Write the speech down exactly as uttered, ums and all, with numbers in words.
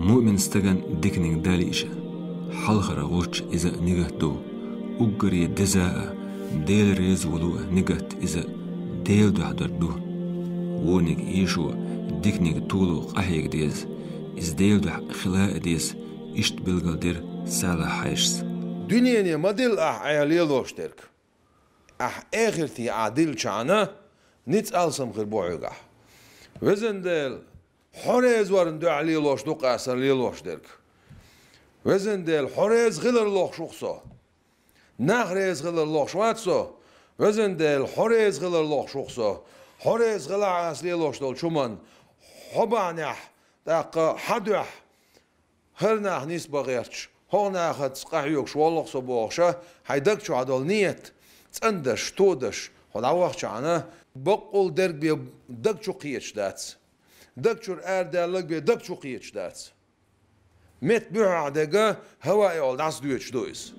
Муъмин стаган диканиг далийша, хьалхара гӀулч иза нигат ду. Уггаре деза а, Дела реза волу а нигат иза Дела дуьхьа дерг ду. Вониг ийшо диканиг толо къахьега деза, иза Дела дуьхьа хила а деза, иштта билгал дира Салахь Хьаьжас. Дуьнене ма дилла ахь Ӏеха лелош дерг. Ахь эхарте ахь диллачхьана, ницкъ алсам хир бу хьоьгахь. Везан Дела, хьо реза варна дуьхьа лелош ду-кх аса лелош дерг. Везан Дела, хьо реза хилар лохуш ву-кх со. Нах реза хилар лохуш вац со. Везан Дела, хьо реза хилар лохуш ву-кх со. Хьо реза хилахь аса лелош долчу хӀуманна, хьо бахьанехь, тӀаккха хьан дуьхьа хӀара нах нисбан гӀерташ, хӀокху нахаца къахьоьгуш воллу-кх со бохуша, хьайн даг чохь долу ниет цӀандаш, тодаш, хьо дӀавахчахьана, баккъалла дерг бен даг чу кхеташ дац. Даг чуьра арадаьлларг бен даг чу кхеташ дац. Метта буьхьехь дерг хӀаваъ йолу дӀасадоьдуш ду иза.